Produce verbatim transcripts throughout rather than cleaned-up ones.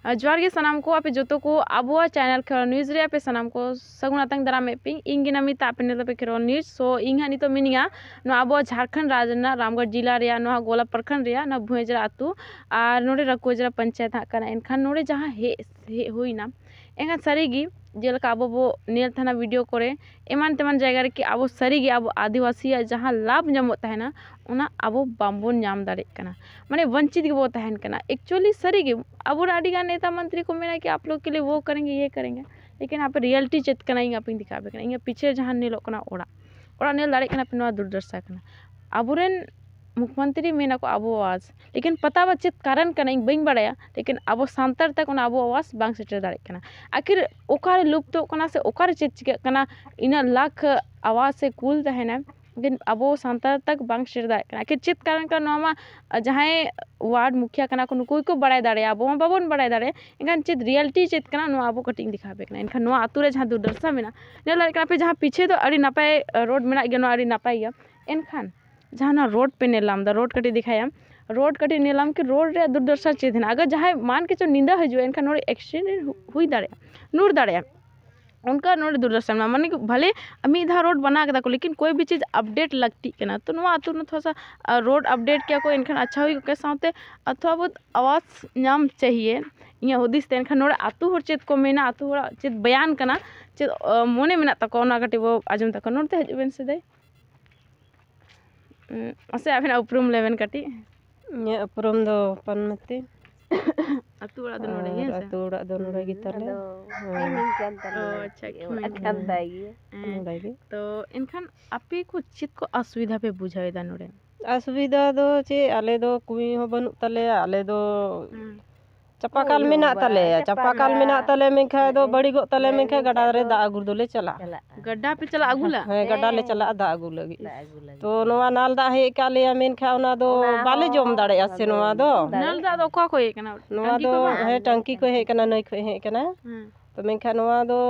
ᱟᱨ ᱡᱚᱦᱟᱨ ᱜᱮ ᱥᱟᱱᱟᱢ ᱠᱚ, ᱟᱯᱮ ᱡᱚᱛᱚ ᱠᱚ ᱟᱵᱚᱣᱟᱜ ᱪᱮᱱᱮᱞ ᱠᱷᱮᱨᱣᱟᱞ ᱱᱤᱭᱩᱡᱽ ᱨᱮ ᱟᱯᱮ ᱥᱟᱱᱟᱢ ᱠᱚ ᱥᱟᱹᱜᱩᱱ ᱟᱛᱟᱝ ᱫᱟᱨᱟᱢᱮᱫ ᱯᱮ᱾ ᱤᱧ ᱜᱮ ᱱᱟᱢᱤᱛᱟ, ᱟᱯᱮ ᱧᱮᱞ ᱫᱟᱯᱮ ᱠᱷᱮᱨᱣᱟᱞ ᱱᱤᱭᱩᱡᱽ᱾ ᱥᱳ ᱤᱧ ᱦᱟᱸᱜ ᱱᱤᱛᱚᱜ ᱢᱤᱱᱟᱹᱧᱟ ᱱᱚᱣᱟ ᱟᱵᱚᱣᱟᱜ ᱡᱷᱟᱲᱠᱷᱚᱸᱰ ᱨᱟᱡᱽ ᱨᱮᱱᱟᱜ ᱨᱟᱢᱜᱚᱲ ᱡᱮᱞᱟ ᱨᱮᱭᱟᱜ ᱱᱚᱣᱟ ᱜᱳᱞᱟ ᱯᱨᱚᱠᱷᱚᱸᱰ ᱨᱮᱭᱟᱜ ᱱᱚᱣᱟ ᱵᱷᱩᱸᱭᱟᱹᱡᱽᱨᱟ ᱟᱹᱛᱩ, ᱟᱨ ᱱᱚᱰᱮ ᱨᱟᱹᱠᱩᱣᱟᱹᱡᱽᱨᱟ ᱯᱚᱧᱪᱟᱭᱮᱛ ᱦᱟᱸᱜ ᱠᱟᱱᱟ᱾ ᱮᱱᱠᱷᱟᱱ ᱱᱚᱰᱮ ᱡᱟᱦᱟᱸ ᱦᱮᱡ ᱦᱮᱡ ᱦᱩᱭᱱᱟ, ᱮᱱᱠᱷᱟᱱ ᱥᱟᱹᱨᱤᱜᱮ ᱡᱮᱞᱮᱠᱟ ᱟᱵᱚ ᱵᱚ ᱧᱮᱞ ᱛᱟᱦᱮᱱᱟ ᱵᱷᱤᱰᱤᱭᱳ ᱠᱚᱨᱮ, ᱮᱢᱟᱱ ᱛᱮᱢᱟᱱ ᱡᱟᱭᱜᱟ ᱨᱮᱠᱤ ᱟᱵᱚ ᱥᱟᱹᱨᱤᱜᱮ ᱟᱵᱚ ᱟᱹᱫᱤᱵᱟᱹᱥᱤᱭᱟᱜ ᱡᱟᱦᱟᱸ ᱞᱟᱵᱷ ᱧᱟᱢᱚᱜ ᱛᱟᱦᱮᱱᱟ, ᱚᱱᱟ ᱟᱵᱚ ᱵᱟᱝᱵᱚᱱ ᱧᱟᱢ ᱫᱟᱲᱮᱭᱟᱜ ᱠᱟᱱᱟ᱾ ᱢᱟᱱᱮ ᱵᱚᱧᱪᱤᱛ ᱜᱮᱵᱚ ᱛᱟᱦᱮᱱ ᱠᱟᱱᱟ᱾ ᱮᱠᱪᱩᱭᱮᱞᱤ ᱥᱟᱹᱨᱤᱜᱮ ᱟᱵᱚᱨᱮᱱ ᱟᱹᱰᱤᱜᱟᱱ ᱱᱮᱛᱟ ᱢᱚᱱᱛᱨᱤ ᱠᱚ ᱢᱮᱱᱟ ᱠᱤ ᱟᱯ ᱞᱳᱜ ᱠᱮ ᱞᱤᱭᱮ ᱣᱳ ᱠᱟᱨᱮᱝᱜᱮ, ᱭᱮ ᱠᱟᱨᱮᱝᱜᱮ, ᱞᱮᱠᱤᱱ ᱟᱯᱮ ᱨᱤᱭᱮᱞᱤᱴᱤ ᱪᱮᱫ ᱠᱟᱱᱟ ᱤᱧ ᱟᱯᱮᱧ ᱫᱮᱠᱷᱟᱣ ᱟᱯᱮ ᱠᱟᱱᱟ᱾ ᱤᱧᱟᱹᱜ ᱯᱤᱪᱷᱮ ᱡᱟᱦᱟᱸ ᱧᱮᱞᱚᱜ ᱠᱟᱱᱟ ᱚᱲᱟᱜ, ᱚᱲᱟᱜ ᱧᱮᱞ ᱫᱟᱲᱮᱭᱟᱜ ᱠᱟᱱᱟ ᱯᱮ, ᱱᱚᱣᱟ ᱫᱩᱨᱫᱚᱥᱟ ᱠᱟᱱᱟ᱾ ᱟᱵᱚᱨᱮᱱ ᱢᱩᱠᱷᱢᱚᱱᱛᱨᱤ ᱢᱮᱱᱟᱠᱚ ᱟᱵᱚ ᱟᱣᱟᱡᱽ, ᱞᱮᱠᱤᱱ ᱯᱟᱛᱟ ᱵᱟ ᱪᱮᱫ ᱠᱟᱨᱚᱱ ᱠᱟᱱᱟ ᱤᱧ ᱵᱟᱹᱧ ᱵᱟᱲᱟᱭᱟ, ᱞᱮᱠᱤᱱ ᱟᱵᱚ ᱥᱟᱱᱛᱟᱲ ᱛᱟᱠ ᱚᱱᱟ ᱟᱵᱚ ᱟᱣᱟᱡᱽ ᱵᱟᱝ ᱥᱮᱴᱮᱨ ᱫᱟᱲᱮᱭᱟᱜ ᱠᱟᱱᱟ᱾ ᱟᱹᱠᱷᱤᱨ ᱚᱠᱟᱨᱮ ᱞᱩᱯᱛᱚᱜ ᱠᱟᱱᱟ ᱥᱮ ᱚᱠᱟᱨᱮ ᱪᱮᱫ ᱪᱤᱠᱟᱹᱜ ᱠᱟᱱᱟ, ᱤᱱᱟᱹᱜ ᱞᱟᱠᱷ ᱟᱣᱟᱡᱽ ᱥᱮ ᱠᱩᱞ ᱛᱟᱦᱮᱱᱟ, ᱞᱮᱠᱤᱱ ᱟᱵᱚ ᱥᱟᱱᱛᱟᱲ ᱛᱟᱠ ᱵᱟᱝ ᱥᱮᱴᱮᱨ ᱫᱟᱲᱮᱭᱟᱜ ᱠᱟᱱᱟ᱾ ᱟᱹᱠᱷᱤᱨ ᱪᱮᱫ ᱠᱟᱨᱚᱱ ᱠᱟᱱᱟ ᱱᱚᱣᱟ ᱢᱟ ᱡᱟᱦᱟᱸᱭ ᱣᱟᱨᱰ ᱢᱩᱠᱷᱤᱭᱟ ᱠᱟᱱᱟ ᱠᱚ, ᱱᱩᱠᱩ ᱜᱮᱠᱚ ᱵᱟᱲᱟᱭ ᱫᱟᱲᱮᱭᱟᱜᱼᱟ, ᱟᱵᱚ ᱢᱟ ᱵᱟᱵᱚᱱ ᱵᱟᱲᱟᱭ ᱫᱟᱲᱮᱭᱟᱜᱼᱟ᱾ ᱮᱱᱠᱷᱟᱱ ᱪᱮᱫ ᱨᱤᱭᱮᱞᱤᱴᱤ ᱪᱮᱫ ᱠᱟᱱᱟ, ᱱᱚᱣᱟ ᱟᱵᱚ ᱠᱟᱹᱴᱤᱡ ᱤᱧ ᱫᱮᱠᱷᱟᱣ ᱟᱯᱮ ᱠᱟᱱᱟ᱾ ᱮᱱᱠᱷᱟᱱ ᱱᱚᱣᱟ ᱟᱹᱛᱩ ᱨᱮ ᱡᱟᱦᱟᱸ ᱫᱩᱨᱫᱚᱥᱟ ᱢᱮᱱᱟᱜᱼᱟ, ᱧᱮᱞ ᱫᱟᱲᱮᱭᱟᱜ ᱠᱟᱱᱟ ᱯᱮ, ᱡᱟᱦᱟᱸ ᱯᱤᱪᱷᱮ ᱫᱚ ᱟᱹᱰᱤ ᱱᱟᱯᱟᱭ ᱨᱳᱰ ᱢᱮᱱᱟᱜ ᱜᱮᱭᱟ, ᱱᱚᱣᱟ ᱟᱹᱰᱤ ᱱᱟᱯᱟᱭ ᱜᱮᱭᱟ, ᱮᱱᱠᱷᱟᱱ ᱡᱟᱦᱟᱸ ᱱᱚᱣᱟ ᱨᱳᱰ ᱯᱮ ᱧᱮᱞ ᱧᱟᱢ ᱮᱫᱟ, ᱨᱳᱰ ᱠᱟᱹᱴᱤᱡ ᱫᱮᱠᱷᱟᱭᱟᱢ, ᱨᱳᱰ ᱠᱟᱹᱴᱤᱡ ᱧᱮᱞᱟᱢ ᱠᱤ ᱨᱳᱰ ᱨᱮᱭᱟᱜ ᱫᱩᱨᱫᱚᱥᱟ ᱪᱮᱫ ᱦᱮᱱᱟᱜᱼᱟ᱾ ᱟᱜᱟᱨ ᱡᱟᱦᱟᱸᱭ ᱢᱟᱱ ᱠᱤᱪᱷᱩ ᱧᱤᱫᱟᱹ ᱦᱤᱡᱩᱜᱼᱟ, ᱮᱱᱠᱷᱟᱱ ᱱᱚᱰᱮ ᱮᱠᱥᱤᱰᱮᱱᱴ ᱦᱩᱭ ᱫᱟᱲᱮᱭᱟᱜᱼᱟ, ᱧᱩᱨ ᱫᱟᱲᱮᱭᱟᱜᱼᱟ, ᱚᱱᱠᱟ ᱱᱚᱰᱮ ᱫᱩᱨᱫᱚᱥᱟ ᱢᱮᱱᱟᱜᱼᱟ᱾ ᱢᱟᱱᱮ ᱠᱤ ᱵᱷᱟᱞᱮ ᱢᱤᱫ ᱫᱷᱟᱣ ᱨᱳᱰ ᱵᱮᱱᱟᱣ ᱠᱮᱫᱟ ᱠᱚ, ᱞᱮᱠᱤᱱ ᱠᱳᱭ ᱵᱷᱤ ᱪᱤᱡᱽ ᱟᱯᱰᱮᱴ ᱞᱟᱹᱠᱛᱤᱜ ᱠᱟᱱᱟ᱾ ᱛᱚ ᱱᱚᱣᱟ ᱟᱹᱛᱩ ᱨᱮ ᱛᱷᱚᱲᱟ ᱥᱟ, ᱟ, ᱨᱳᱰ ᱟᱯᱰᱮᱴ ᱠᱮᱭᱟ ᱠᱚ, ᱮᱱᱠᱷᱟᱱ ᱟᱪᱪᱷᱟ ᱦᱩᱭ ᱠᱚᱜ ᱠᱮᱭᱟ᱾ ᱥᱟᱶᱛᱮ ᱟᱨ ᱛᱷᱚᱲᱟ ᱵᱚᱦᱩᱛ ᱟᱣᱟᱡᱽ ᱧᱟᱢ ᱪᱟᱦᱤᱭᱮ, ᱤᱧᱟᱹᱜ ᱦᱩᱫᱤᱥ ᱛᱮ᱾ ᱮᱱᱠᱷᱟᱱ ᱱᱚᱰᱮ ᱟᱹᱛᱩ ᱦᱚᱲ ᱪᱮᱫ ᱠᱚ ᱢᱮᱱᱟ, ᱟᱹᱛᱩ ᱦᱚᱲᱟᱜ ᱪᱮᱫ ᱵᱚᱭᱟᱱ ᱠᱟᱱᱟ, ᱪᱮᱫ, ᱟ, ᱢᱚᱱᱮ ᱢᱮᱱᱟᱜ ᱛᱟᱠᱚᱣᱟ, ᱚᱱᱟ ᱠᱟᱹᱴᱤᱡ ᱵᱚ ᱟᱸᱡᱚᱢ ᱛᱟᱠᱚᱣᱟ᱾ ᱱᱚᱰᱮ ᱦᱤᱡᱩᱜ ᱵᱮᱱ ᱥᱮ ᱫᱟᱹᱭ᱾ ᱩᱸ, ᱢᱟᱥᱮ ᱟᱵᱮᱱᱟᱜ ᱩᱯᱨᱩᱢ ᱞᱟᱹᱭ ᱵᱮᱱ ᱠᱟᱹᱴᱤᱡ᱾ ᱤᱧᱟᱹᱜ ᱩᱯᱨᱩᱢ ᱫᱚ ᱯᱟᱱᱢᱚᱛᱤ᱾ ᱟᱹᱛᱩ ᱚᱲᱟᱜ ᱫᱚ ᱱᱚᱰᱮ ᱜᱮ, ᱟᱨ ᱦᱮᱸ ᱥᱮ? ᱟᱹᱛᱩ ᱚᱲᱟᱜ ᱫᱚ ᱱᱚᱰᱮ ᱜᱮ ᱛᱟᱞᱮ᱾ ᱟᱫᱚ ᱦᱮᱸ᱾ ᱠᱤᱢᱤᱱ ᱠᱟᱱ ᱚ, ᱛᱟᱞᱮᱭᱟ᱾ ᱟᱪᱪᱷᱟ, ᱠᱤᱢᱤᱱ ᱚᱲᱟᱜ ᱠᱟᱱ ᱠᱟᱱ᱾ ᱛᱟᱭ ᱜᱮᱭᱟ᱾ ᱦᱮᱸ᱾ ᱱᱚᱰᱮ ᱜᱮ᱾ ᱛᱚ, ᱮᱱᱠᱷᱟᱱ ᱟᱯᱮ ᱠᱚ ᱪᱮᱫ ᱠᱚ ᱚᱥᱩᱵᱤᱫᱷᱟ ᱯᱮ ᱵᱩᱡᱷᱟᱹᱣ ᱮᱫᱟ ᱱᱚᱰᱮ? ᱚᱥᱩᱵᱤᱫᱷᱟ ᱫᱚ ᱪᱮᱫ, ᱟᱞᱮ ᱫᱚ ᱠᱩᱧ ᱦᱚᱸ ᱵᱟᱹᱱᱩᱜ ᱛᱟᱞᱮᱭᱟ, ᱟᱞᱮ ᱫᱚ ᱦᱮᱸ᱾ ᱪᱟᱯᱟᱠᱟᱞ ᱠᱩᱧ ᱢᱮᱱᱟᱜ ᱦᱚᱸ ᱛᱟᱞᱮᱭᱟ, ᱵᱟᱹᱱᱩᱜ᱾ ᱪᱟᱯᱟᱠᱟᱞ ᱪᱟᱯᱟᱠᱟᱞ᱾ ᱢᱮᱱᱟᱜ ᱛᱟᱞᱮᱭᱟ, ᱢᱮᱱᱠᱷᱟᱱ ᱟᱫᱚ ᱦᱮᱸ᱾ ᱵᱟᱹᱲᱤᱡᱚᱜ ᱛᱟᱞᱮᱭᱟ, ᱦᱮᱸ, ᱢᱮᱱᱠᱷᱟᱱ ᱜᱟᱰᱟ ᱨᱮ ᱫᱟᱜ ᱟᱹᱜᱩ ᱫᱚᱞᱮ ᱪᱟᱞᱟᱜᱼᱟ᱾ ᱪᱟᱞᱟᱜᱼᱟ᱾ ᱜᱟᱰᱟ ᱯᱮ ᱪᱟᱞᱟᱜᱼᱟ ᱟᱹᱜᱩ ᱞᱟᱹᱜᱤᱫ? ᱦᱮᱸ, ᱜᱟᱰᱟ ᱞᱮ ᱪᱟᱞᱟᱜᱼᱟ ᱫᱟᱜ ᱟᱹᱜᱩ ᱞᱟᱹᱜᱤᱫ᱾ ᱫᱟᱜ ᱟᱹᱜᱩ ᱞᱟᱹᱜᱤᱫ᱾ ᱛᱚ ᱱᱚᱣᱟ ᱱᱟᱞ ᱫᱟᱜ ᱦᱮᱡ ᱟᱠᱟᱫ ᱞᱮᱭᱟ, ᱢᱮᱱᱠᱷᱟᱱ ᱚᱱᱟ ᱫᱚ ᱚᱱᱟ ᱵᱟᱞᱮ ᱦᱚᱸ ᱡᱚᱢ ᱫᱟᱲᱮᱭᱟᱜᱼᱟ ᱥᱮ ᱚᱱᱟ ᱫᱚ ᱱᱚᱣᱟ ᱫᱚ? ᱵᱟᱞᱮ ᱱᱟᱞ ᱫᱟᱜ ᱫᱚ ᱚᱠᱟ ᱠᱷᱚᱱ ᱦᱮᱡ ᱟᱠᱟᱱᱟ? ᱱᱚᱣᱟ ᱴᱟᱝᱠᱤ ᱫᱚ, ᱠᱷᱚᱱ ᱵᱟᱝ? ᱦᱮᱸ, ᱴᱟᱝᱠᱤ ᱠᱷᱚᱱ ᱦᱮᱡ ᱟᱠᱟᱱᱟ, ᱱᱟᱹᱭ ᱠᱷᱚᱱ ᱦᱮᱡ ᱟᱠᱟᱱᱟ᱾ ᱦᱮᱸ᱾ ᱛᱚ ᱢᱮᱱᱠᱷᱟᱱ ᱱᱚᱣᱟ ᱫᱚ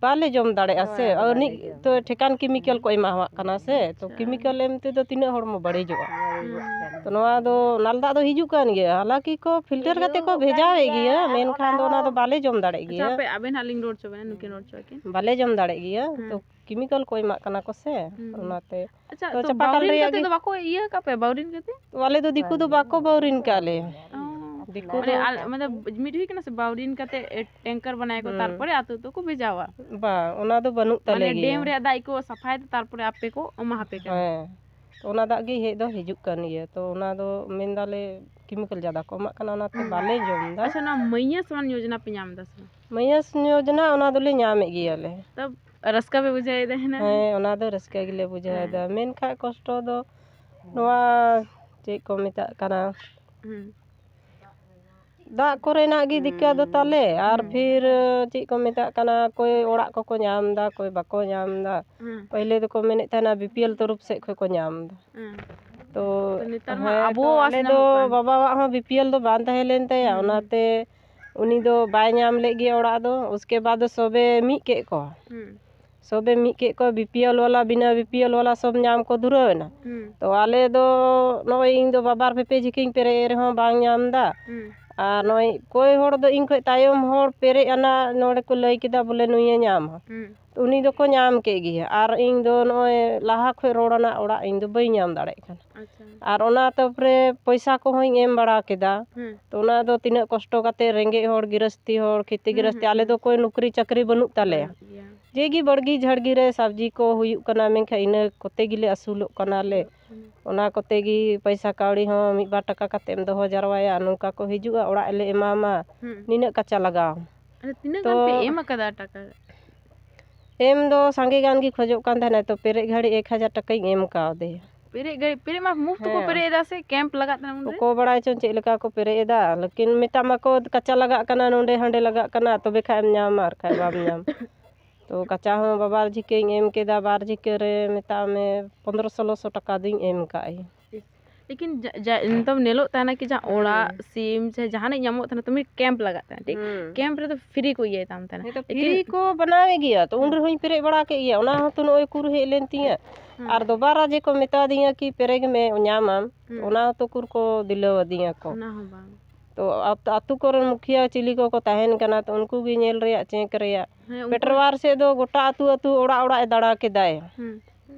ᱵᱟᱞᱮ ᱡᱚᱢ ᱫᱟᱲᱮᱭᱟᱜᱼᱟ ᱥᱮ᱾ ᱦᱮᱸ, ᱟᱹᱱᱤᱡ ᱵᱟᱞᱮ ᱡᱚᱢ᱾ ᱛᱚ ᱴᱷᱮᱠᱟᱱ ᱠᱮᱢᱤᱠᱮᱞ ᱠᱚ ᱮᱢᱟᱣᱟᱜ ᱠᱟᱱᱟ ᱥᱮ, ᱛᱚ ᱦᱮᱸ᱾ ᱠᱮᱢᱤᱠᱮᱞ ᱮᱢ ᱛᱮᱫᱚ ᱛᱤᱱᱟᱹᱜ ᱦᱚᱲᱢᱚ ᱵᱟᱹᱲᱤᱡᱚᱜᱼᱟ᱾ ᱦᱩᱸ᱾ ᱛᱚ ᱱᱚᱣᱟ ᱫᱚ ᱱᱟᱞ ᱫᱟᱜ ᱫᱚ ᱦᱤᱡᱩᱜ ᱠᱟᱱ ᱜᱮᱭᱟ, ᱦᱟᱞᱟᱸᱠᱤ ᱠᱚ ᱯᱷᱤᱞᱴᱟᱨ ᱠᱟᱛᱮ ᱠᱚ ᱵᱷᱮᱡᱟᱣᱮᱫ ᱜᱮᱭᱟ, ᱢᱮᱱᱠᱷᱟᱱ ᱫᱚ ᱚᱱᱟ ᱫᱚ ᱵᱟᱞᱮ ᱡᱚᱢ ᱫᱟᱲᱮᱭᱟᱜ ᱟᱪᱪᱷᱟ, ᱜᱮᱭᱟ᱾ ᱦᱟᱯᱮ, ᱟᱵᱮᱱ ᱦᱟᱸᱜ ᱞᱤᱧ ᱨᱚᱲ ᱦᱚᱪᱚ ᱵᱮᱱᱟ, ᱱᱩᱠᱤᱱ ᱨᱚᱲ ᱦᱚᱪᱚ ᱟᱹᱠᱤᱱ᱾ ᱵᱟᱞᱮ ᱡᱚᱢ ᱫᱟᱲᱮᱭᱟᱜ ᱜᱮᱭᱟ, ᱦᱮᱸ᱾ ᱛᱚ ᱠᱮᱢᱤᱠᱮᱞ ᱠᱚ ᱮᱢᱟᱜ ᱠᱟᱱᱟ ᱠᱚ ᱥᱮ, ᱦᱩᱸ᱾ ᱚᱱᱟᱛᱮ᱾ ᱟᱪᱪᱷᱟ, ᱛᱚ ᱛᱚ ᱪᱟᱯᱟ ᱠᱚᱞ ᱵᱟᱣᱨᱤᱱ ᱨᱮᱭᱟᱜ ᱠᱟᱛᱮ ᱜᱮ ᱫᱚ ᱵᱟᱠᱚ ᱤᱭᱟᱹ ᱟᱠᱟᱫ ᱯᱮ, ᱵᱟᱣᱨᱤᱱ ᱠᱟᱛᱮ? ᱟᱞᱮ ᱫᱚ ᱫᱤᱠᱩ ᱫᱚ ᱵᱟᱠᱚ ᱵᱟᱣᱨᱤᱱ ᱠᱟᱜ ᱞᱮᱭᱟ᱾ ᱚ᱾ ᱫᱤᱠᱩ ᱢᱟᱱᱮ ᱫᱚ ᱟᱞ-, ᱢᱟᱱᱮ ᱢᱤᱫ ᱦᱩᱭ ᱠᱟᱱᱟ ᱥᱮ, ᱵᱟᱣᱨᱤᱱ ᱠᱟᱛᱮ ᱴᱮᱝᱠᱟᱨ ᱵᱮᱱᱟᱣ ᱠᱚ, ᱦᱩᱸ᱾ ᱛᱟᱨᱯᱚᱨᱮ ᱟᱛᱳ ᱟᱛᱳ ᱠᱚ ᱵᱷᱮᱡᱟᱣᱟ᱾ ᱵᱟᱝ, ᱚᱱᱟ ᱫᱚ ᱵᱟᱹᱱᱩᱜ ᱛᱟᱞᱮ ᱢᱟᱱᱮ ᱜᱮᱭᱟ᱾ ᱰᱮᱢ ᱨᱮᱭᱟᱜ ᱫᱟᱜ ᱠᱚ ᱥᱟᱯᱷᱟᱭ ᱛᱮ, ᱛᱟᱨᱯᱚᱨᱮ ᱟᱯᱮ ᱠᱚ ᱮᱢᱟ ᱦᱟᱯᱮ ᱠᱟᱱᱟ᱾ ᱦᱮᱸ, ᱛᱚ ᱚᱱᱟ ᱫᱟᱜ ᱜᱮ ᱦᱮᱡ ᱫᱚ ᱦᱤᱡᱩᱜ ᱠᱟᱱ ᱜᱮᱭᱟ, ᱛᱚ ᱚᱱᱟ ᱫᱚ ᱢᱮᱱᱫᱟᱞᱮ ᱠᱮᱢᱤᱠᱮᱞ ᱡᱟᱫᱟ ᱠᱚ ᱮᱢᱟᱜ ᱠᱟᱱᱟ, ᱚᱱᱟᱛᱮ ᱦᱩᱸ᱾ ᱵᱟᱞᱮ ᱡᱚᱢ ᱮᱫᱟ᱾ ᱟᱪᱪᱷᱟ, ᱱᱚᱣᱟ ᱢᱟᱹᱭᱱᱟᱹ ᱥᱚᱢᱟᱱ ᱭᱳᱡᱚᱱᱟ ᱯᱮ ᱧᱟᱢ ᱮᱫᱟ ᱥᱮ ᱵᱟᱝ? ᱢᱟᱹᱭᱱᱟᱹ ᱭᱳᱡᱚᱱᱟ, ᱚᱱᱟ ᱫᱚᱞᱮ ᱧᱟᱢᱮᱫ ᱜᱮᱭᱟᱞᱮ᱾ ᱛᱚ ᱨᱟᱹᱥᱠᱟᱹ ᱯᱮ ᱵᱩᱡᱷᱟᱹᱣᱮᱫᱟ ᱦᱤᱱᱟᱹᱝ? ᱦᱮᱸ, ᱚᱱᱟ ᱫᱚ ᱨᱟᱹᱥᱠᱟᱹ ᱜᱮᱞᱮ ᱵᱩᱡᱷᱟᱹᱣᱮᱫᱟ᱾ ᱦᱮᱸ᱾ ᱢᱮᱱᱠᱷᱟᱡ ᱠᱚᱥᱴᱚ ᱫᱚ ᱱᱚᱣᱟ ᱪᱮᱫ ᱠᱚ ᱢᱮᱛᱟᱜ ᱠᱟᱱᱟ, ᱦᱩᱸ᱾ ᱫᱟᱜ ᱠᱚᱨᱮᱱᱟᱜ ᱜᱮ ᱫᱤᱠᱠᱟᱛ ᱫᱚ ᱛᱟᱞᱮ, ᱟᱨ ᱦᱩᱸ᱾ ᱯᱷᱤᱨ ᱪᱮᱫ ᱠᱚ ᱢᱮᱛᱟᱜ ᱠᱟᱱᱟ, ᱚᱠᱚᱭ ᱚᱲᱟᱜ ᱠᱚᱠᱚ ᱧᱟᱢ ᱮᱫᱟ, ᱚᱠᱚᱭ ᱵᱟᱠᱚ ᱧᱟᱢ ᱮᱫᱟ᱾ ᱦᱩᱸ᱾ ᱯᱟᱹᱦᱤᱞᱮ ᱫᱚᱠᱚ ᱢᱮᱱᱮᱫ ᱛᱟᱦᱮᱱᱟ ᱵᱤ ᱯᱤ ᱮᱞ ᱛᱚᱨᱚᱯ ᱥᱮᱫ ᱠᱷᱚᱱ ᱠᱚ ᱧᱟᱢ ᱮᱫᱟ᱾ ᱦᱩᱸ᱾ ᱛᱚ ᱛᱚ ᱱᱮᱛᱟᱨ ᱢᱟ ᱦᱮᱸ, ᱟᱵᱚ ᱛᱚ ᱟᱥ ᱟᱞᱮ ᱫᱚ ᱧᱟᱢᱚᱜ ᱠᱟᱱ᱾ ᱵᱟᱵᱟᱣᱟᱜ ᱦᱚᱸ ᱵᱤ ᱯᱤ ᱮᱞ ᱫᱚ ᱵᱟᱝ ᱛᱟᱦᱮᱸ ᱞᱮᱱ ᱛᱟᱭᱟ, ᱦᱩᱸ, ᱦᱩᱸ᱾ ᱚᱱᱟᱛᱮ ᱩᱱᱤ ᱫᱚ ᱵᱟᱭ ᱧᱟᱢ ᱞᱮᱫ ᱜᱮᱭᱟ ᱚᱲᱟᱜ ᱫᱚ᱾ ᱩᱥᱠᱮ ᱵᱟᱫᱽ ᱫᱚ ᱥᱚᱵᱮ ᱢᱤᱫ ᱠᱮᱫ ᱠᱚᱣᱟ᱾ ᱦᱩᱸ᱾ ᱥᱚᱵᱮ ᱢᱤᱫ ᱠᱮᱫ ᱠᱚᱣᱟ, ᱵᱤ ᱯᱤ ᱮᱞ ᱣᱟᱞᱟ, ᱵᱤᱱᱟᱹ ᱵᱤ ᱯᱤ ᱮᱞ ᱣᱟᱞᱟ ᱥᱚᱵ ᱧᱟᱢ ᱠᱚ ᱫᱷᱩᱨᱟᱹᱣ ᱮᱱᱟ᱾ ᱦᱩᱸ᱾ ᱛᱚ ᱟᱞᱮ ᱫᱚ ᱱᱚᱜᱼᱚᱭ ᱤᱧ ᱫᱚ ᱵᱟᱵᱟᱨ ᱯᱮ ᱯᱮ ᱡᱷᱤᱠᱟᱹᱧ ᱯᱮᱨᱮᱡ ᱮ ᱨᱮᱦᱚᱸ ᱵᱟᱝ ᱧᱟᱢ ᱮᱫᱟ᱾ ᱦᱩᱸ᱾ ᱟᱨ ᱱᱚᱜᱼᱚᱭ ᱚᱠᱚᱭ ᱦᱚᱲ ᱫᱚ ᱤᱧ ᱠᱷᱚᱱ ᱛᱟᱭᱚᱢ ᱦᱚᱲ ᱯᱮᱨᱮᱡ ᱟᱱᱟ ᱱᱚᱰᱮ ᱠᱚ ᱞᱟᱹᱭ ᱠᱮᱫᱟ ᱵᱚᱞᱮ ᱱᱩᱭᱮ ᱧᱟᱢᱟ᱾ ᱦᱩᱸ᱾ ᱛᱚ ᱩᱱᱤ ᱫᱚᱠᱚ ᱧᱟᱢ ᱠᱮᱫ ᱜᱮᱭᱟ᱾ ᱟᱨ ᱤᱧ ᱫᱚ ᱱᱚᱜᱼᱚᱭ ᱞᱟᱦᱟ ᱠᱷᱚᱱ ᱨᱚᱲ ᱟᱱᱟᱜ ᱚᱲᱟᱜ ᱤᱧ ᱫᱚ ᱵᱟᱹᱧ ᱧᱟᱢ ᱫᱟᱲᱮᱭᱟᱜ ᱠᱟᱱᱟ᱾ ᱟᱪᱪᱷᱟ᱾ ᱟᱨ ᱚᱱᱟ ᱛᱟᱨᱯᱚᱨᱮ ᱯᱚᱭᱥᱟ ᱠᱚᱦᱚᱸᱧ ᱮᱢ ᱵᱟᱲᱟ ᱠᱮᱫᱟ᱾ ᱦᱩᱸ᱾ ᱛᱚ ᱚᱱᱟ ᱫᱚ ᱛᱤᱱᱟᱹᱜ ᱠᱚᱥᱴᱚ ᱠᱟᱛᱮ ᱨᱮᱸᱜᱮᱡ ᱦᱚᱲ ᱜᱤᱨᱟᱹᱥᱛᱤ ᱦᱚᱲ ᱠᱷᱮᱛᱤ ᱦᱩᱸ, ᱜᱤᱨᱟᱹᱥᱛᱤ, ᱦᱩᱸ, ᱟᱞᱮ ᱦᱩᱸ᱾ ᱫᱚ ᱚᱠᱚᱭ ᱱᱚᱠᱨᱤ ᱪᱟᱹᱠᱨᱤ ᱵᱟᱹᱱᱩᱜ ᱛᱟᱞᱮᱭᱟ᱾ ᱵᱟᱹᱱᱩᱜ ᱜᱮᱭᱟ᱾ ᱡᱮ ᱜᱮ ᱵᱟᱲᱜᱮ ᱡᱷᱟᱲᱜᱮ ᱨᱮ ᱥᱟᱵᱽᱡᱤ ᱠᱚ ᱦᱩᱭᱩᱜ ᱠᱟᱱᱟ, ᱢᱮᱱᱠᱷᱟᱱ ᱤᱱᱟᱹ ᱠᱚᱛᱮ ᱜᱮᱞᱮ ᱟᱹᱥᱩᱞᱚᱜ ᱠᱟᱱᱟᱞᱮ᱾ ᱦᱩᱸ᱾ ᱚᱱᱟ ᱠᱚᱛᱮ ᱜᱮ ᱯᱚᱭᱥᱟ ᱠᱟᱹᱣᱰᱤ ᱦᱚᱸ ᱢᱤᱫ ᱵᱟᱨ ᱴᱟᱠᱟ ᱠᱟᱛᱮᱢ ᱫᱚᱦᱚ ᱡᱟᱨᱣᱟᱭᱟ, ᱱᱚᱝᱠᱟ ᱠᱚ ᱦᱤᱡᱩᱜᱼᱟ, ᱚᱲᱟᱜ ᱞᱮ ᱮᱢᱟᱢᱟ, ᱦᱩᱸ᱾ ᱱᱤᱱᱟᱹᱜ ᱠᱟᱪᱟ ᱞᱟᱜᱟᱣ᱾ ᱟᱫᱚ ᱛᱤᱱᱟᱹᱜ ᱛᱚ ᱜᱟᱱ ᱯᱮ ᱮᱢ ᱟᱠᱟᱫᱟ ᱴᱟᱠᱟ? ᱮᱢ ᱫᱚ ᱥᱟᱸᱜᱮ ᱜᱟᱱ ᱜᱮ ᱠᱷᱚᱡᱚᱜ ᱠᱟᱱ ᱛᱟᱦᱮᱱᱟ, ᱛᱚ ᱯᱮᱨᱮᱡ ᱜᱷᱟᱹᱲᱤᱡ ᱮᱠ ᱦᱟᱡᱟᱨ ᱴᱟᱠᱟᱧ ᱮᱢ ᱠᱟᱣᱫᱮᱭᱟ᱾ ᱯᱮᱨᱮᱡ ᱜᱷᱟᱹᱲᱤᱡ, ᱯᱮᱨᱮᱡ ᱢᱟ ᱢᱩᱯᱷᱛ ᱠᱚ ᱦᱮᱸ᱾ ᱯᱮᱨᱮᱡ ᱮᱫᱟ ᱥᱮ ᱠᱮᱢᱯ ᱞᱟᱜᱟᱜ ᱠᱟᱱᱟ ᱩᱱᱨᱮ? ᱚᱠᱚᱭ ᱵᱟᱲᱟᱭ ᱪᱚᱝ ᱪᱮᱫ ᱞᱮᱠᱟ ᱠᱚ ᱯᱮᱨᱮᱡ ᱮᱫᱟ, ᱞᱮᱠᱤᱱ ᱢᱮᱛᱟᱢ ᱢᱟᱠᱚ ᱠᱟᱪᱟ ᱞᱟᱜᱟᱜ ᱠᱟᱱᱟ, ᱱᱚᱸᱰᱮ ᱦᱟᱸᱰᱮ ᱞᱟᱜᱟᱜ ᱠᱟᱱᱟ, ᱛᱚᱵᱮ ᱠᱷᱟᱡ ᱮᱢ ᱧᱟᱢᱟ, ᱟᱨ ᱠᱷᱟᱡ ᱵᱟᱢ ᱧᱟᱢ᱾ ᱛᱚ ᱠᱟᱪᱟ ᱦᱚᱸ ᱵᱟᱵᱟᱨ ᱡᱷᱤᱠᱟᱹᱧ ᱮᱢ ᱠᱮᱫᱟ, ᱵᱟᱨ ᱡᱷᱤᱠᱟᱹ ᱨᱮ ᱢᱮᱛᱟᱜ ᱢᱮ ᱯᱚᱱᱫᱽᱨᱚᱥᱚ ᱥᱳᱞᱳᱥᱚ ᱴᱟᱠᱟ ᱫᱚᱧ ᱮᱢ ᱠᱟᱜ ᱟᱹᱧ᱾ ᱤᱥ, ᱞᱮᱠᱤᱱ ᱡᱟ- ᱡᱟ- ᱱᱤᱛᱚᱜ ᱧᱮᱞᱚᱜ ᱛᱟᱦᱮᱱᱟ ᱠᱤ ᱡᱟᱦᱟᱸ ᱚᱲᱟᱜ, ᱦᱩᱸ᱾ ᱥᱤᱢ ᱥᱮ ᱡᱟᱦᱟᱱᱟᱜ ᱧᱟᱢᱚᱜ ᱛᱟᱦᱮᱱᱟ, ᱛᱚ ᱢᱤᱫ ᱠᱮᱢᱯ ᱞᱟᱜᱟᱜ ᱛᱟᱦᱮᱱᱟ, ᱴᱷᱤᱠ? ᱦᱩᱸ᱾ ᱠᱮᱢᱯ ᱨᱮᱫᱚ ᱯᱷᱨᱤ ᱠᱚ ᱤᱭᱟᱹᱭ ᱛᱟᱢ ᱛᱟᱦᱮᱱᱟ᱾ ᱦᱮᱸ, ᱛᱚ ᱞᱮᱠᱤᱱ ᱯᱷᱨᱤ ᱠᱚ ᱵᱮᱱᱟᱣᱮᱫ ᱜᱮᱭᱟ, ᱛᱚ ᱩᱱ ᱦᱩᱸ᱾ ᱨᱮᱦᱚᱸᱧ ᱯᱮᱨᱮᱡ ᱵᱟᱲᱟ ᱠᱮᱫ ᱜᱮᱭᱟ, ᱚᱱᱟ ᱦᱚᱸᱛᱚ ᱱᱚᱜᱼᱚᱭ ᱠᱩᱨ ᱦᱮᱡ ᱞᱮᱱ ᱛᱤᱧᱟᱹ᱾ ᱦᱩᱸ᱾ ᱟᱨ ᱫᱚᱵᱟᱨᱟ ᱡᱮ ᱠᱚ ᱢᱮᱛᱟ ᱫᱤᱧᱟ ᱠᱤ ᱯᱮᱨᱮᱡᱽ ᱢᱮ, ᱧᱟᱢᱟᱢ, ᱦᱩᱸ᱾ ᱚᱱᱟ ᱦᱚᱸᱛᱚ ᱠᱩᱨ ᱠᱚ ᱫᱤᱞᱟᱹᱣ ᱟᱹᱫᱤᱧᱟ ᱠᱚ᱾ ᱚᱱᱟ ᱦᱚᱸ ᱵᱟᱝ᱾ ᱛᱚ ᱟᱛ- ᱟᱛᱳ ᱠᱚᱨᱮᱱ ᱢᱩᱠᱷᱤᱭᱟᱹ ᱪᱤᱞᱤ ᱠᱚᱠᱚ ᱛᱟᱦᱮᱱ ᱠᱟᱱᱟ, ᱛᱚ ᱩᱱᱠᱩ ᱜᱮ ᱧᱮᱞ ᱨᱮᱭᱟᱜ, ᱪᱮᱠ ᱨᱮᱭᱟᱜ᱾ ᱦᱮᱸ, ᱩᱱᱠᱩ ᱯᱮᱴᱨᱣᱟᱨ ᱥᱮᱫ ᱫᱚ ᱜᱚᱴᱟ ᱟᱹᱛᱩ ᱟᱹᱛᱩ, ᱚᱲᱟᱜ ᱚᱲᱟᱜ ᱮ ᱫᱟᱬᱟ ᱠᱮᱫᱟᱭ᱾ ᱦᱩᱸ᱾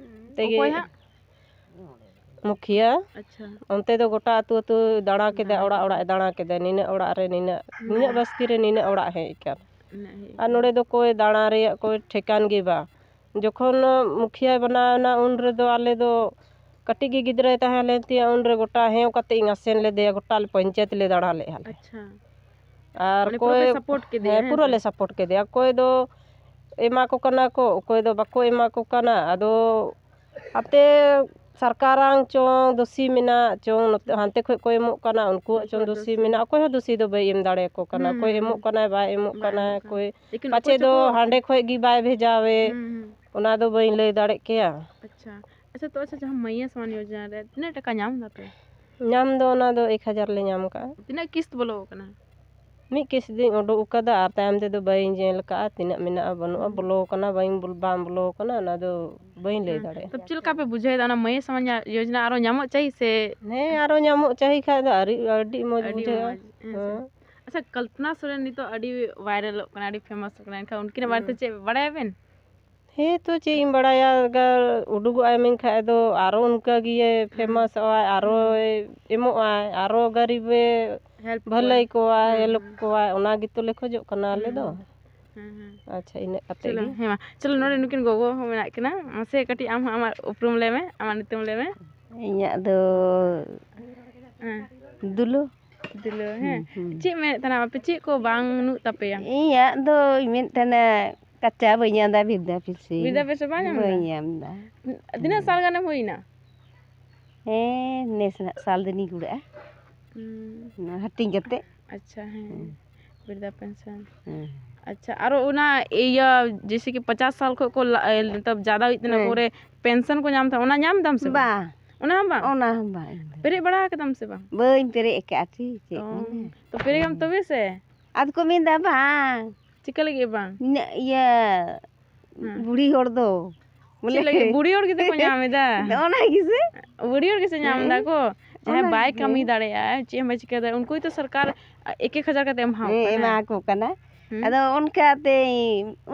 ᱛᱮᱜᱮ ᱚᱠᱚᱭ ᱦᱟᱸᱜ? ᱢᱩᱠᱷᱤᱭᱟᱹ᱾ ᱟᱪᱪᱷᱟ᱾ ᱚᱱᱛᱮ ᱫᱚ ᱜᱚᱴᱟ ᱟᱹᱛᱩ ᱟᱹᱛᱩ ᱫᱟᱬᱟ ᱠᱮᱫᱟ, ᱫᱟᱬᱟ ᱚᱲᱟᱜ ᱠᱮᱫᱟ᱾ ᱚᱲᱟᱜ ᱮ ᱫᱟᱬᱟ ᱠᱮᱫᱟ, ᱱᱤᱱᱟᱹᱜ ᱚᱲᱟᱜ ᱨᱮ ᱱᱤᱱᱟᱹᱜ, ᱦᱩᱸ᱾ ᱱᱤᱱᱟᱹᱜ ᱵᱟᱥᱛᱤ ᱨᱮ ᱱᱤᱱᱟᱹᱜ ᱚᱲᱟᱜ ᱦᱮᱡ ᱟᱠᱟᱱ᱾ ᱩᱱᱟᱹᱜ ᱦᱮᱡ ᱟᱨ ᱟᱠᱟᱱᱟ᱾ ᱱᱚᱰᱮ ᱫᱚ ᱠᱚᱭ ᱫᱟᱬᱟ ᱨᱮᱭᱟᱜ ᱠᱚᱭ ᱴᱷᱮᱠᱟᱱ ᱜᱮ ᱵᱟ᱾ ᱡᱚᱠᱷᱚᱱ ᱢᱩᱠᱷᱤᱭᱟᱹᱭ ᱵᱮᱱᱟᱣ ᱮᱱᱟ, ᱩᱱ ᱨᱮᱫᱚ ᱟᱞᱮ ᱫᱚ ᱠᱟᱹᱴᱤᱡ ᱜᱮ ᱜᱤᱫᱽᱨᱟᱹᱭ ᱛᱟᱦᱮᱸ ᱞᱮᱱ ᱛᱤᱧᱟᱹ, ᱩᱱ ᱨᱮ ᱜᱚᱴᱟ ᱦᱮᱸᱣ ᱠᱟᱛᱮ ᱤᱧ ᱟᱥᱮᱱ ᱞᱮᱫᱮᱭᱟ, ᱜᱚᱴᱟ ᱟᱞᱮ ᱯᱚᱧᱪᱟᱭᱮᱛ ᱞᱮ ᱫᱟᱬᱟ ᱞᱮᱫᱼᱟ ᱞᱮ᱾ ᱟᱪᱪᱷᱟ᱾ ᱟᱨ ᱢᱟᱱᱮ ᱯᱩᱨᱟᱹ ᱯᱮ ᱚᱠᱚᱭ, ᱥᱟᱯᱳᱨᱴ ᱠᱮᱫᱮᱭᱟ, ᱦᱮᱸ, ᱦᱮᱸ ᱯᱩᱨᱟᱹ ᱥᱮ? ᱞᱮ ᱥᱟᱯᱳᱨᱴ ᱠᱮᱫᱮᱭᱟ᱾ ᱚᱠᱚᱭ ᱫᱚ ᱮᱢᱟ ᱠᱚ ᱠᱟᱱᱟ ᱠᱚ, ᱚᱠᱚᱭ ᱫᱚ ᱵᱟᱠᱚ ᱮᱢᱟ ᱠᱚ ᱠᱟᱱᱟ᱾ ᱟᱫᱚ ᱟᱯᱮ ᱥᱚᱨᱠᱟᱨᱟᱝ ᱪᱚᱝ ᱫᱳᱥᱤ ᱢᱮᱱᱟᱜ ᱪᱚᱝ, ᱱᱚᱛᱮ ᱦᱟᱱᱛᱮ ᱠᱷᱚᱡ ᱠᱚ ᱮᱢᱚᱜ ᱠᱟᱱᱟ, ᱩᱱᱠᱩᱣᱟᱜ ᱪᱚᱝ ᱩᱱᱠᱩᱣᱟᱜ ᱫᱳᱥᱤ ᱫᱳᱥᱤ᱾ ᱢᱮᱱᱟᱜ, ᱚᱠᱚᱭ ᱦᱚᱸ ᱫᱳᱥᱤ ᱫᱚ ᱵᱟᱭ ᱮᱢ ᱫᱟᱲᱮᱭᱟᱠᱚ ᱠᱟᱱᱟ᱾ ᱦᱩᱸ, ᱚᱠᱚᱭ ᱦᱩᱸ, ᱮᱢᱚᱜ ᱦᱩᱸ᱾ ᱠᱟᱱᱟᱭ, ᱵᱟᱭ ᱮᱢᱚᱜ ᱵᱟᱭ ᱠᱟᱱᱟᱭ, ᱮᱢᱚᱜ ᱠᱟᱱᱟ᱾ ᱚᱠᱚᱭ ᱞᱮᱠᱤᱱ ᱯᱟᱪᱮ ᱚᱠᱚᱭ ᱫᱚ ᱪᱚᱠᱚ ᱦᱟᱸᱰᱮ ᱠᱷᱚᱡ ᱜᱮ ᱵᱟᱭ ᱵᱷᱮᱡᱟᱣᱮ, ᱦᱩᱸ, ᱦᱩᱸ᱾ ᱚᱱᱟ ᱫᱚ ᱵᱟᱹᱧ ᱞᱟᱹᱭ ᱫᱟᱲᱮᱜ ᱠᱮᱭᱟ᱾ ᱟᱪᱪᱷᱟ, ᱟᱪᱪᱷᱟ, ᱛᱚ ᱟᱪᱪᱷᱟ, ᱡᱟᱦᱟᱸ ᱢᱟᱹᱭᱭᱟᱹ ᱥᱚᱢᱟᱱ ᱭᱳᱡᱚᱱᱟ ᱨᱮ ᱛᱤᱱᱟᱹᱜ ᱴᱟᱠᱟ ᱧᱟᱢ ᱫᱟᱯᱮ? ᱧᱟᱢ ᱫᱚ ᱚᱱᱟ ᱫᱚ ᱮᱠ ᱦᱟᱡᱟᱨ ᱞᱮ ᱧᱟᱢ ᱠᱟᱜᱼᱟ᱾ ᱛᱤᱱᱟᱹᱜ ᱠᱤᱥᱛ ᱵᱚᱞᱚ ᱟᱠᱟᱱᱟ? ᱢᱤᱫ ᱠᱤᱥᱛ ᱫᱚᱧ ᱩᱰᱩᱠ ᱟᱠᱟᱫᱟ, ᱟᱨ ᱛᱟᱭᱚᱢ ᱛᱮᱫᱚ ᱵᱟᱹᱧ ᱧᱮᱞ ᱠᱟᱜᱼᱟ ᱛᱤᱱᱟᱹᱜ ᱢᱮᱱᱟᱜᱼᱟ ᱵᱟᱹᱱᱩᱜᱼᱟ, ᱦᱩᱸ᱾ ᱵᱚᱞᱚ ᱟᱠᱟᱱᱟ ᱵᱟᱹᱧ ᱵᱚᱞ-, ᱵᱟᱝ ᱵᱚᱞᱚ ᱟᱠᱟᱱᱟ, ᱚᱱᱟ ᱫᱚ ᱵᱟᱹᱧ ᱞᱟᱹᱭ ᱦᱮᱸ᱾ ᱫᱟᱲᱮᱭᱟᱜᱼᱟ᱾ ᱛᱚ ᱪᱮᱫ ᱞᱮᱠᱟ ᱯᱮ ᱵᱩᱡᱷᱟᱹᱣ ᱮᱫᱟ ᱚᱱᱟ ᱢᱟᱹᱭᱭᱟᱹ ᱥᱚᱢᱟᱱ ᱭᱳᱡᱚᱱᱟ ᱟᱨᱚ ᱧᱟᱢᱚᱜ ᱪᱟᱹᱦᱤ ᱥᱮ? ᱦᱮᱸ, ᱟᱨᱚ ᱧᱟᱢᱚᱜ ᱪᱟᱹᱦᱤ ᱠᱷᱟᱡ ᱫᱚ ᱟᱹᱰᱤ, ᱟᱹᱰᱤ ᱢᱚᱡᱽ ᱟᱹᱰᱤ ᱵᱩᱡᱷᱟᱹᱜᱼᱟ᱾ ᱢᱚᱡᱽ, ᱦᱮᱸ ᱥᱮ? ᱦᱮᱸ᱾ ᱟᱪᱪᱷᱟ, ᱠᱚᱞᱯᱚᱱᱟ ᱥᱚᱨᱮᱱ ᱱᱤᱛᱚᱜ ᱟᱹᱰᱤ ᱵᱷᱟᱭᱨᱟᱞᱚᱜ ᱠᱟᱱᱟ, ᱟᱹᱰᱤ ᱯᱷᱮᱢᱟᱥᱚᱜ ᱠᱟᱱᱟ, ᱮᱱᱠᱷᱟᱱ ᱩᱱᱠᱤᱱᱟᱜ ᱵᱟᱨᱮᱛᱮ ᱦᱩᱸ᱾ ᱪᱮᱫ ᱵᱟᱲᱟᱭᱟᱵᱮᱱ? ᱦᱮᱸ, ᱛᱚ ᱪᱮᱫ ᱤᱧ ᱵᱟᱲᱟᱭᱟ, ᱜᱟ-, ᱩᱰᱩᱠᱚᱜᱼᱟᱭ ᱢᱮᱱᱠᱷᱟᱡ ᱫᱚ ᱟᱨᱚ ᱚᱱᱠᱟ ᱜᱮ ᱦᱩᱸ᱾ ᱯᱷᱮᱢᱟᱥᱚᱜᱼᱟᱭ, ᱟᱨᱚᱭ ᱦᱩᱸ᱾ ᱮᱢᱚᱜᱼᱟᱭ, ᱟᱨᱚ ᱜᱟᱹᱨᱤᱵᱮ ᱦᱮᱞᱯ ᱵᱷᱟᱹᱞᱟᱹᱭ ᱠᱚᱣᱟᱭ᱾ ᱠᱚᱣᱟᱭ, ᱦᱩᱸ, ᱦᱮᱞᱯ ᱦᱩᱸ᱾ ᱠᱚᱣᱟᱭ, ᱚᱱᱟ ᱜᱮᱛᱚ ᱞᱮ ᱠᱷᱚᱡᱚᱜ ᱠᱟᱱᱟ ᱟᱞᱮ ᱫᱚ᱾ ᱦᱩᱸ, ᱦᱩᱸ᱾ ᱟᱪᱪᱷᱟ, ᱤᱱᱟᱹᱜ ᱠᱟᱛᱮ ᱪᱚᱞᱚ, ᱜᱮ᱾ ᱦᱮᱸ ᱢᱟ, ᱪᱚᱞᱚ, ᱱᱚᱰᱮ ᱱᱩᱠᱤᱱ ᱜᱚᱜᱚ ᱦᱚᱸ ᱢᱮᱱᱟᱜ ᱠᱤᱱᱟ᱾ ᱢᱟᱥᱮ ᱠᱟᱹᱴᱤᱡ ᱟᱢ ᱦᱚᱸ ᱟᱢᱟᱜ ᱩᱯᱨᱩᱢ ᱞᱟᱹᱭ ᱢᱮ, ᱟᱢᱟᱜ ᱧᱩᱛᱩᱢ ᱞᱟᱹᱭ ᱢᱮ᱾ ᱤᱧᱟᱹᱜ ᱫᱚ ᱦᱮᱸ᱾ ᱫᱩᱞᱩ᱾ ᱫᱩᱞᱟᱹ, ᱦᱮᱸ᱾ ᱦᱩᱸ, ᱦᱩᱸ᱾ ᱪᱮᱫ ᱢᱮᱱᱮᱫ ᱛᱟᱦᱮᱱᱟ ᱟᱯᱮ, ᱪᱮᱫ ᱠᱚ ᱵᱟᱝ ᱱᱩᱜ ᱛᱟᱯᱮᱭᱟ? ᱤᱧᱟᱹᱜ ᱫᱚ ᱤᱧ ᱢᱮᱱᱮᱫ ᱛᱟᱦᱮᱱᱟ, ᱠᱟᱪᱟ ᱵᱟᱹᱧ ᱟᱸᱫᱟ, ᱵᱤᱨᱫᱟ ᱯᱤᱥᱤ᱾ ᱵᱤᱨᱫᱟ ᱯᱮᱱᱥᱚᱱ ᱵᱟᱝ ᱧᱟᱢ ᱵᱟᱹᱧ ᱮᱫᱟ? ᱧᱟᱢ ᱮᱫᱟ᱾ ᱛᱤᱱᱟᱹᱜ ᱥᱟᱞ ᱜᱟᱱᱮᱢ ᱦᱩᱭᱱᱟ? ᱦᱮᱸ, ᱱᱮᱥ ᱱᱟᱜ ᱥᱟᱞ ᱫᱚ ᱱᱤᱜᱩᱲᱟᱜᱼᱟ᱾ ᱦᱩᱸ᱾ ᱱᱚᱣᱟ ᱦᱟᱹᱴᱤᱧ ᱠᱟᱛᱮ᱾ ᱟᱪᱪᱷᱟ, ᱦᱮᱸ᱾ ᱦᱩᱸ᱾ ᱵᱤᱨᱫᱟ ᱯᱮᱱᱥᱚᱱ᱾ ᱦᱩᱸ᱾ ᱟᱪᱪᱷᱟ, ᱟᱨᱚ ᱚᱱᱟ ᱤᱭᱟᱹ, ᱡᱮᱭᱥᱮ ᱠᱤ ᱯᱚᱪᱟᱥ ᱥᱟᱞ ᱠᱷᱚᱡ ᱠᱚ ᱞᱟ-, ᱮ, ᱢᱚᱛᱞᱚᱵ ᱡᱟᱫᱟ ᱦᱩᱭᱩᱜ ᱛᱟᱦᱮᱱᱟ, ᱦᱮᱸ᱾ ᱠᱚᱨᱮ ᱯᱮᱱᱥᱚᱱ ᱠᱚ ᱧᱟᱢ ᱛᱟᱦᱮᱸ, ᱚᱱᱟ ᱧᱟᱢ ᱫᱟᱢ ᱥᱮ ᱵᱟᱝ? ᱵᱟᱝ, ᱚᱱᱟ ᱦᱚᱸ ᱵᱟᱝ? ᱚᱱᱟ ᱦᱚᱸ ᱵᱟᱝ᱾ ᱯᱮᱨᱮᱡ ᱵᱟᱲᱟ ᱟᱠᱟᱫᱟᱢ ᱥᱮ ᱵᱟᱝ? ᱵᱟᱹᱧ ᱯᱮᱨᱮᱡ ᱟᱠᱟᱫᱼᱟ, ᱴᱷᱤᱠ ᱪᱮᱫ ᱚ, ᱢᱮᱱᱟ᱾ ᱛᱚ ᱯᱮᱨᱮᱡᱟᱢ ᱛᱚᱵᱮ ᱥᱮ? ᱟᱫᱚ ᱠᱚ ᱢᱮᱱᱫᱟ, "ᱵᱟᱝ, ᱪᱤᱠᱟᱹ ᱞᱟᱹᱜᱤᱫ ᱵᱟᱝ? ᱱᱤᱱᱟᱹᱜ ᱤᱭᱟᱹ ᱦᱮᱸ᱾ ᱵᱩᱲᱦᱤ ᱦᱚᱲ ᱫᱚ ᱵᱚᱞᱮ ᱪᱮᱫ ᱞᱟᱹᱜᱤᱫ? ᱵᱩᱲᱦᱤ ᱦᱚᱲ ᱜᱮᱛᱚ ᱠᱚ ᱧᱟᱢ ᱮᱫᱟ᱾ ᱚᱱᱟ ᱜᱮᱥᱮ? ᱵᱩᱲᱦᱤ ᱦᱚᱲ ᱜᱮᱥᱮ ᱧᱟᱢ ᱮᱫᱟ ᱠᱚ᱾ ᱡᱟᱦᱟᱸᱭ ᱚᱱᱟ ᱵᱟᱭ ᱜᱮ᱾ ᱠᱟᱹᱢᱤ ᱫᱟᱲᱮᱭᱟᱜᱼᱟ, ᱪᱮᱫ ᱦᱚᱸ ᱵᱟᱭ ᱪᱤᱠᱟᱹ ᱫᱟᱲᱮᱭᱟᱜᱼᱟ, ᱩᱱᱠᱩ ᱜᱮᱛᱚ ᱥᱚᱨᱠᱟᱨ ᱮᱠ ᱮᱠ ᱦᱟᱡᱟᱨ ᱠᱟᱛᱮ ᱮᱢᱟ ᱠᱚ ᱦᱮᱸ, ᱠᱟᱱᱟ᱾ ᱮᱢᱟ ᱠᱚ ᱠᱟᱱᱟ᱾ ᱦᱩᱸ᱾ ᱟᱫᱚ ᱚᱱᱠᱟᱛᱮ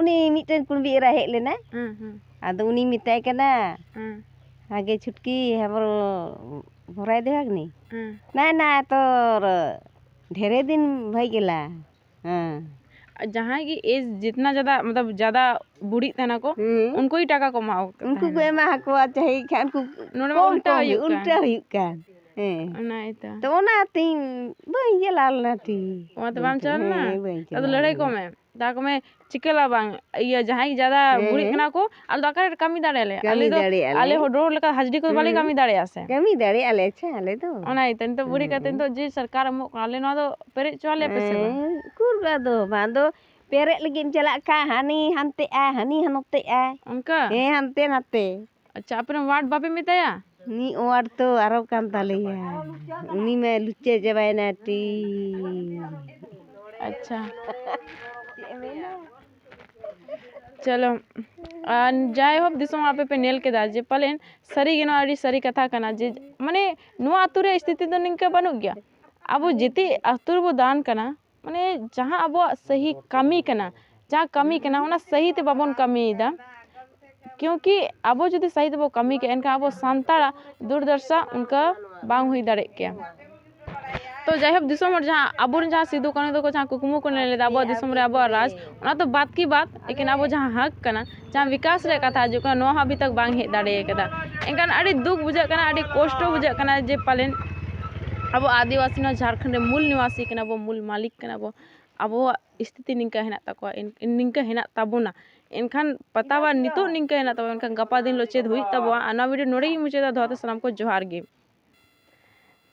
ᱩᱱᱤ ᱢᱤᱫᱴᱮᱱ ᱠᱩᱲᱢᱤ ᱮᱨᱟ ᱦᱮᱡ ᱞᱮᱱᱟᱭ᱾ ᱦᱩᱸ, ᱦᱩᱸ᱾ ᱟᱫᱚ ᱩᱱᱤ ᱢᱮᱛᱟᱭ ᱠᱟᱱᱟ, ᱦᱩᱸ᱾ "ᱦᱟᱜᱮ ᱪᱷᱩᱴᱠᱤ ᱦᱮᱵᱨᱚ ᱵᱷᱚᱨᱟᱭ ᱫᱮᱣᱟᱜᱽᱱᱤ?" ᱦᱩᱸ᱾ "ᱱᱟᱭ, ᱱᱟᱭ, ᱛᱚᱨ ᱰᱷᱮᱨᱮ ᱫᱤᱱ ᱵᱷᱟᱹᱭ ᱜᱮᱞᱟ᱾" ᱦᱮᱸ᱾ ᱟᱨ ᱡᱟᱦᱟᱸᱭ ᱜᱮ age ᱡᱤᱛᱱᱟ ᱡᱟᱫᱟ, ᱢᱚᱛᱞᱚᱵ, ᱡᱟᱫᱟ ᱵᱩᱲᱦᱤᱜ ᱛᱟᱦᱮᱱᱟ ᱠᱚ, ᱦᱩᱸ᱾ ᱩᱱᱠᱩ ᱜᱮ ᱴᱟᱠᱟ ᱠᱚ ᱮᱢᱟ ᱠᱚ ᱩᱱᱠᱩ ᱠᱚ ᱛᱟᱦᱮᱱᱟ᱾ ᱮᱢᱟ ᱟᱠᱚᱣᱟ, ᱪᱟᱦᱮ ᱠᱷᱟᱱ ᱠᱚ ᱱᱚᱰᱮ ᱢᱟ ᱠᱚᱢ ᱩᱞᱴᱟ ᱠᱚᱢ ᱜᱮ, ᱦᱩᱭᱩᱜ ᱠᱟᱱ᱾ ᱩᱞᱴᱟ ᱦᱩᱭᱩᱜ ᱠᱟᱱ᱾ ᱦᱮᱸ᱾ ᱚᱱᱟ ᱜᱮᱛᱚ᱾ ᱛᱚ ᱚᱱᱟᱛᱤᱧ ᱵᱟᱹᱧ ᱪᱟᱞᱟᱣ ᱞᱮᱱᱟ ᱴᱷᱤᱠ᱾ ᱚᱱᱟᱛᱮ ᱵᱟᱢ ᱪᱟᱞᱟᱣ ᱞᱮᱱᱟ? ᱦᱮᱸ, ᱵᱟᱹᱧ ᱟᱫᱚ ᱪᱟᱞᱟᱣ ᱞᱟᱹᱲᱦᱟᱹᱭ ᱞᱮᱱᱟ᱾ ᱠᱚᱜ ᱢᱮ᱾ ᱫᱟ ᱠᱚ ᱢᱮ, ᱪᱤᱠᱟᱹ ᱞᱟ ᱵᱟᱝ, ᱤᱭᱟᱹ, ᱡᱟᱦᱟᱸᱭ ᱜᱮ ᱡᱟᱫᱟ ᱦᱮᱸ, ᱵᱩᱲᱦᱤᱜ ᱦᱮᱸ᱾ ᱠᱟᱱᱟ ᱠᱚ, ᱟᱞᱮ ᱫᱚ ᱚᱠᱟᱨᱮ ᱠᱟᱹᱢᱤ ᱫᱟᱲᱮᱭᱟᱞᱮ? ᱠᱟᱹᱢᱤ ᱟᱞᱮ ᱫᱚ, ᱫᱟᱲᱮᱭᱟᱜᱼᱟ ᱞᱮ᱾ ᱟᱞᱮ ᱦᱚᱲ ᱦᱚᱲ ᱞᱮᱠᱟ ᱦᱟᱡᱽᱨᱤ ᱠᱚᱫᱚ ᱵᱟᱞᱮ ᱦᱩᱸ᱾ ᱠᱟᱹᱢᱤ ᱫᱟᱲᱮᱭᱟᱜᱼᱟ ᱥᱮ? ᱠᱟᱹᱢᱤ ᱫᱟᱲᱮᱭᱟᱜᱼᱟ ᱞᱮ, ᱟᱪᱪᱷᱟ, ᱟᱞᱮ ᱫᱚ᱾ ᱚᱱᱟ ᱤᱭᱟᱹᱛᱮ ᱱᱤᱛᱚᱜ ᱵᱩᱲᱦᱤ ᱠᱟᱛᱮ ᱦᱩᱸ᱾ ᱱᱤᱛᱚᱜ ᱡᱮ ᱥᱚᱨᱠᱟᱨ ᱮᱢᱚᱜ ᱠᱟᱱᱟ, ᱟᱞᱮ ᱱᱚᱣᱟ ᱫᱚ ᱯᱮᱨᱮᱡ ᱦᱚᱪᱚᱣᱟᱞᱮᱭᱟ ᱯᱮ ᱥᱮ ᱵᱟᱝ? ᱦᱮᱸ, ᱩᱠᱩᱨ ᱟᱫᱚ ᱵᱟᱝ ᱫᱚ ᱯᱮᱨᱮᱡ ᱞᱟᱹᱜᱤᱫ ᱮᱢ ᱪᱟᱞᱟᱜ ᱠᱷᱟᱱ ᱦᱟᱹᱱᱤ ᱦᱟᱱᱛᱮᱜᱼᱟᱭ, ᱦᱟᱹᱱᱤ ᱦᱟᱱᱛᱮᱜᱼᱟᱭ᱾ ᱚᱱᱠᱟ? ᱦᱮᱸ, ᱦᱟᱱᱛᱮ ᱱᱟᱛᱮ᱾ ᱟᱪᱪᱷᱟ, ᱟᱯᱮ ᱨᱮᱱ ward ᱵᱟᱯᱮ ᱢᱮᱛᱟᱭᱟ? ᱩᱱᱤ ward ᱛᱚ ᱟᱨᱚ ᱠᱟᱱ ᱛᱟᱞᱮᱭᱟ᱾ ᱩᱱᱤ ᱢᱟ ᱞᱩᱪᱟᱹ ᱪᱟᱵᱟᱭᱮᱱᱟ ᱴᱤ᱾ ᱟᱪᱪᱷᱟ᱾ ᱪᱮᱫ ᱮ ᱢᱮᱱᱟ? ᱪᱚᱞᱚ, ᱟᱨ ᱡᱟᱭᱦᱳᱠ, ᱫᱤᱥᱚᱢ ᱟᱯᱮ ᱯᱮ ᱧᱮᱞ ᱠᱮᱫᱟ ᱡᱮ ᱯᱟᱞᱮᱱ ᱥᱟᱹᱨᱤ ᱜᱮ ᱱᱚᱣᱟ ᱟᱹᱰᱤ ᱥᱟᱹᱨᱤ ᱠᱟᱛᱷᱟ ᱠᱟᱱᱟ ᱡᱮ, ᱢᱟᱱᱮ, ᱱᱚᱣᱟ ᱟᱹᱛᱩ ᱨᱮᱭᱟᱜ ᱥᱛᱷᱤᱛᱤ ᱫᱚ ᱱᱤᱝᱠᱟᱹ ᱵᱟᱹᱱᱩᱜ ᱜᱮᱭᱟ᱾ ᱟᱵᱚ ᱡᱮᱛᱮ ᱟᱹᱛᱩ ᱨᱮᱵᱚ ᱫᱟᱬᱟᱱ ᱠᱟᱱᱟ, ᱢᱟᱱᱮ, ᱡᱟᱦᱟᱸ ᱟᱵᱚᱣᱟᱜ ᱥᱟᱹᱦᱤ ᱠᱟᱹᱢᱤ ᱠᱟᱱᱟ, ᱡᱟᱦᱟᱸ ᱠᱟᱹᱢᱤ ᱠᱟᱱᱟ, ᱚᱱᱟ ᱥᱟᱹᱦᱤ ᱛᱮ ᱵᱟᱵᱚᱱ ᱠᱟᱹᱢᱤᱭᱮᱫᱟ᱾ ᱠᱤᱭᱩᱸᱠᱤ ᱟᱵᱚ ᱡᱩᱫᱤ ᱥᱟᱹᱦᱤ ᱛᱮᱵᱚ ᱠᱟᱹᱢᱤ ᱠᱮᱭᱟ, ᱮᱱᱠᱷᱟᱱ ᱟᱵᱚ ᱥᱟᱱᱛᱟᱲᱟᱜ ᱫᱩᱨᱫᱚᱥᱟ ᱚᱱᱠᱟ ᱵᱟᱝ ᱦᱩᱭ ᱫᱟᱲᱮᱭᱟᱜ ᱠᱮᱭᱟ᱾ ᱛᱚ ᱡᱟᱭᱦᱳᱠ, ᱫᱤᱥᱚᱢ ᱦᱚᱲ ᱡᱟᱦᱟᱸ ᱟᱵᱚᱨᱮᱱ ᱡᱟᱦᱟᱸ ᱥᱤᱫᱩ ᱠᱟᱹᱱᱦᱩ ᱛᱟᱠᱚ ᱡᱟᱦᱟᱸ ᱠᱩᱠᱢᱩ ᱠᱚ ᱧᱮᱞ ᱞᱮᱫᱟ ᱟᱵᱚᱣᱟᱜ ᱫᱤᱥᱚᱢ ᱨᱮ ᱟᱵᱚᱣᱟᱜ ᱨᱟᱡᱽ, ᱚᱱᱟ ᱫᱚ ᱵᱟᱫ ᱠᱤ ᱵᱟᱫ, ᱞᱮᱠᱤᱱ ᱟᱵᱚ ᱡᱟᱦᱟᱸ ᱦᱚᱠ ᱠᱟᱱᱟ, ᱡᱟᱦᱟᱸ ᱵᱤᱠᱟᱥ ᱨᱮᱭᱟᱜ ᱠᱟᱛᱷᱟ ᱦᱤᱡᱩᱜ ᱠᱟᱱᱟ, ᱱᱚᱣᱟ ᱦᱚᱸ ᱟᱵᱷᱤ ᱛᱟᱠ ᱵᱟᱝ ᱦᱮᱡ ᱫᱟᱲᱮ ᱟᱠᱟᱫᱟ᱾ ᱮᱱᱠᱷᱟᱱ ᱟᱹᱰᱤ ᱫᱩᱠ ᱵᱩᱡᱷᱟᱹᱜ ᱠᱟᱱᱟ, ᱟᱹᱰᱤ ᱠᱚᱥᱴᱚ ᱵᱩᱡᱷᱟᱹᱜ ᱠᱟᱱᱟ ᱡᱮ ᱯᱟᱞᱮᱱ ᱟᱵᱚ ᱟᱹᱫᱤᱵᱟᱹᱥᱤ ᱱᱚᱣᱟ ᱡᱷᱟᱲᱠᱷᱚᱸᱰ ᱨᱮ ᱢᱩᱞ ᱱᱤᱵᱟᱥᱤ ᱠᱟᱱᱟ ᱵᱚ, ᱢᱩᱞ ᱢᱟᱹᱞᱤᱠ ᱠᱟᱱᱟ ᱵᱚ, ᱟᱵᱚᱣᱟᱜ ᱥᱛᱷᱤᱛᱤ ᱱᱤᱝᱠᱟᱹ ᱦᱮᱱᱟᱜ ᱛᱟᱠᱚᱣᱟ, ᱮᱱ-, ᱱᱤᱝᱠᱟᱹ ᱦᱮᱱᱟᱜ ᱛᱟᱵᱚᱱᱟ᱾ ᱮᱱᱠᱷᱟᱱ ᱯᱟᱛᱟ ᱵᱟ ᱱᱤᱛᱚᱜ ᱱᱤᱝᱠᱟᱹ ᱦᱮᱱᱟᱜ ᱛᱟᱵᱚᱱᱟ, ᱮᱱᱠᱷᱟᱱ ᱜᱟᱯᱟ ᱫᱤᱱ ᱦᱤᱞᱳᱜ ᱪᱮᱫ ᱦᱩᱭᱩᱜ ᱛᱟᱵᱚᱱᱟ? ᱟᱨ ᱱᱚᱣᱟ video ᱱᱚᱰᱮ ᱜᱤᱧ ᱢᱩᱪᱟᱹᱫᱟ᱾ ᱫᱚᱦᱲᱟ ᱛᱮ ᱥᱟᱱᱟᱢ ᱠᱚ ᱡᱚᱦᱟᱨ ᱜᱮ᱾